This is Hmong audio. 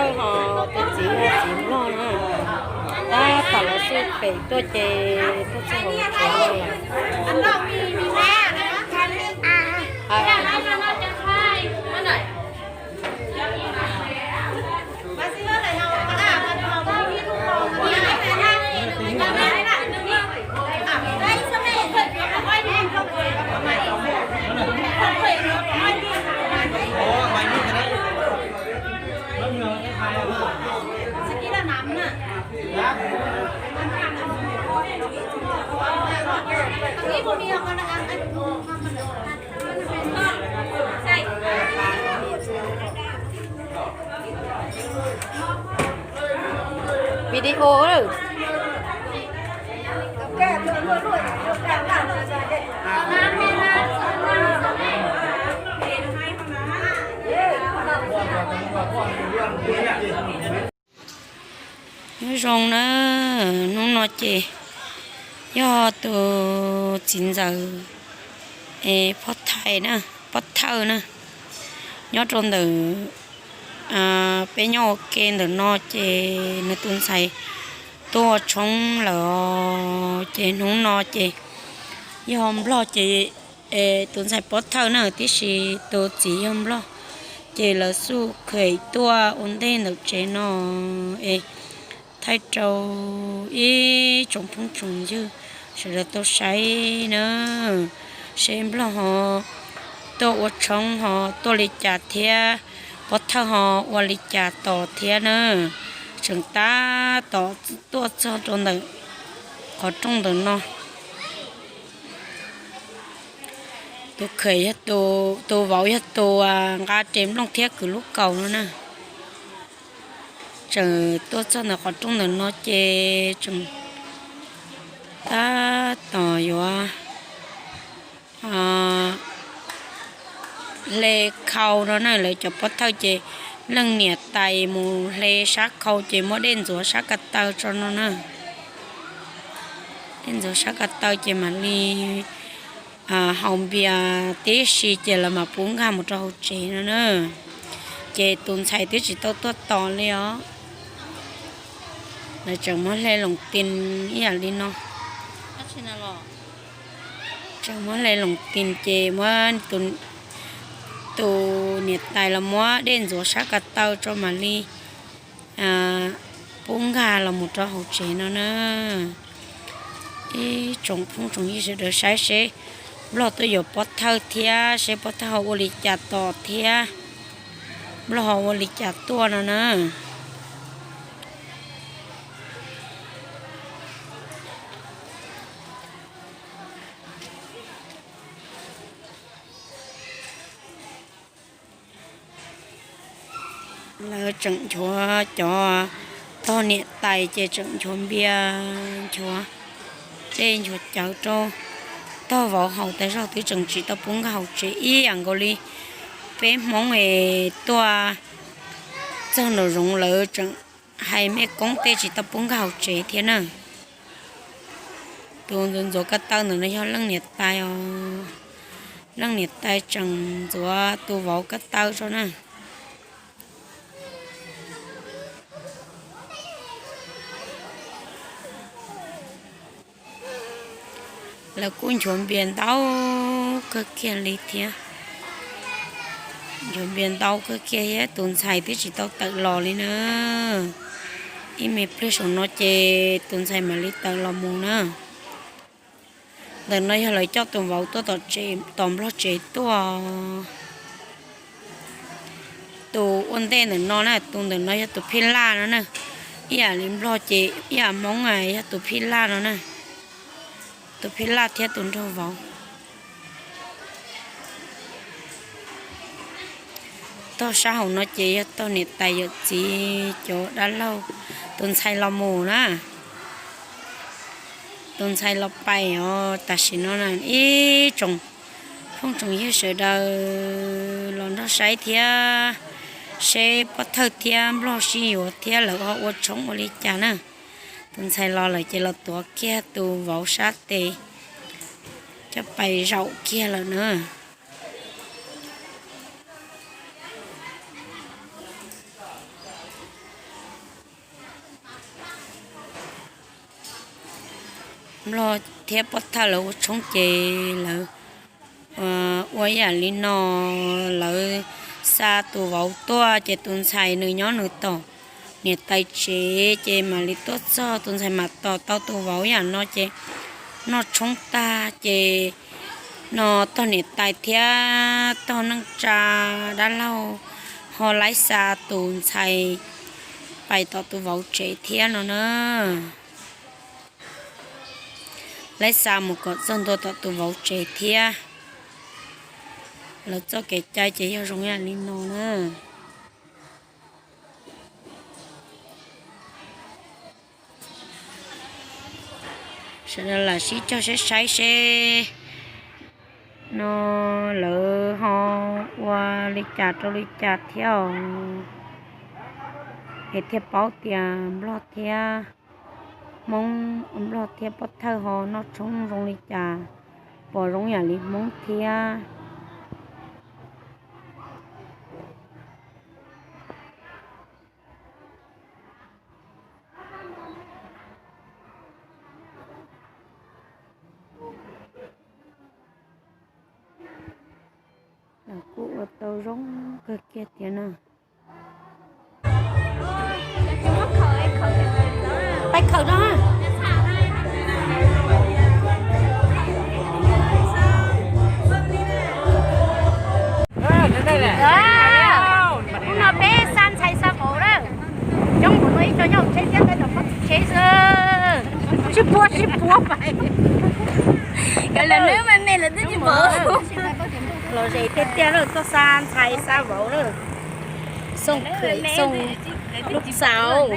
Ho tus txiv yog txiv Nplog na, tab tom los xub pem tuaj ces tuaj txog hauv tsev no lawm. Video. Nyob zoo na, hnub no ces yog tus txiv ntxawm, e, phob thawj na, phob thawj na, nyob rau ntawm, peb nyob ua ke ntawm no ces nws tus ntxhais tuaj ua tshoob lawm os. Ces hnub no ces yog Nplog ces, e, tus ntxhais pov thawj na, tiam sis tus txiv yog Nplog, ces lawv xub khem tuaj ua ntej ntawm tsev no es thaij rau ib tsoom phooj tsoom ywg sawv daws tau saib na, seb Nplog ho tuaj ua tshoob ho tuaj li cas thiab, pov thawj ho ua li cas tos thiab na. Tseem tab tom tuaj txog rau ntawm qhov rooj ntawm no. Tus khem yog tus, tus vauv yog tus nqa res nplooj thiab kwv lub kaus no na. Tseem tuaj txog ntawm qhov rooj ntawm no ces tseem tab tom yuav hle khau no na. Lawv cov pov thawj ces leej niam tais mus hle sab khau ces muab dej ntxuav sab ko taw tso no na. Dej ntxuav sab ko taw ces mam li haus npias tib si ces lawv mam pub nkag mus rau hauv tsev no na. Ces tus ntxhais twb tsis tau tuaj tos li os. Lawv tseem muab hle loos tis ib yam li no. Tseem muab hle loos tis ces muab tus niam tais los muab dej ntxuav sab ko taw tso mam li pub nkag los mus rau hauv tsev no na. Ib tsoom phooj tsoom ywg sawv daws saib seb Nplog tuaj yuav pov thawj thiab seb pov thawj ho ua li cas tos thiab, Nplog ho ua li cas tuaj no na. Lawv tseem nchuav cov, tog niam tais ces tseem nchuav npias, nchuav dej nchuav cawv rau tog vauv haus tas zog twb tseem tsis tau pub nkag hauv tsev ib yam nkaus li peb Hmoob es tuaj txog nraum zoov lawv tseem hais mej koob tej tsis tau pub nkag hauv tsev thiab na. Tus ntxuav ntxuav ko taw ntawm no yog leej niam tais os. Leej niam tais tseem ntxuav tus vauv ko taw tso na. Lawv kuj nchuav npias ntau kawg kiag li thiab. Nchuav npias ntau kawg kiag thiab, tus ntxhais twb tsis tau tawm los li na. Ib me pliag saum no ces tus ntxhais mam li tawm los mus na. Ntawm no yog lawv coj tus vauv tuaj tom Nplog tsev tuaj. Tus ua ntej ntawm no na, tus ntawm no yog tus phij laj no na. Ib yam li Nplog ces ib yam Hmoob yog tus phij laj no na. Tus phij laj thiab tus nraug vauv. Tog sab hauv no ces yog tog niam tais yawm txiv cov dab laug, tus ntxhais los mus na. Tus ntxhais los pais os. Tam sim no ib tsoom phooj tsoom ywg sawv daws los nrog saib thiab, seb pov thawj thiab Nplog sib yuav thiab lawv ho ua tshoob ua li cas na. Tus ntxhais los lawm ces los tuav kiag tus vauv sab tes coj pais zaum kiag lawm na. Nplog thiab Pob Thawj lawv ua tshoob ces lawv ua yam li no, lawv xa tus vauv tuaj ces tus ntxhais nws nyob nws tom niam tais tsev ces mam li tuaj txog tus ntxhais mam tom tau tus vauv yam no ces noj tshoob tag ces no tog niam tais thiab tog neej tsa dab laug ho laib xa tus ntxhais pais tom tus vauv tsev thiab no na. Laib xa mus kom txog ntua tom tus vauv tsev thiab. Lawv txoj kev cai ces yog zoo yam li no na. Sawv daws lam sib cog saib saib seb no lawv ho ua li cas rau li cas thiab os, es thiaj paub tias Nplog thiab Hmoob, Nplog thiab Pob Thawj ho noj tshoob zoo li cas, puas zoo yam li Hmoob thiab. Kuj ua tau zoo kawg kiag tiag na. Pais khawm no. Hnub no peb xa ntxhais xa vauv lawm. Coob mus no ib co nyob tsheb thiab ntawd tom pob txha tsheb xwb. Sib puab sib puab pais. Lawv me me lawv twb tsis npaum. Los ze tiag tiag lawm, tuaj xa ntxhais xa vauv lawm. Xoo khwm xoo lub xaus.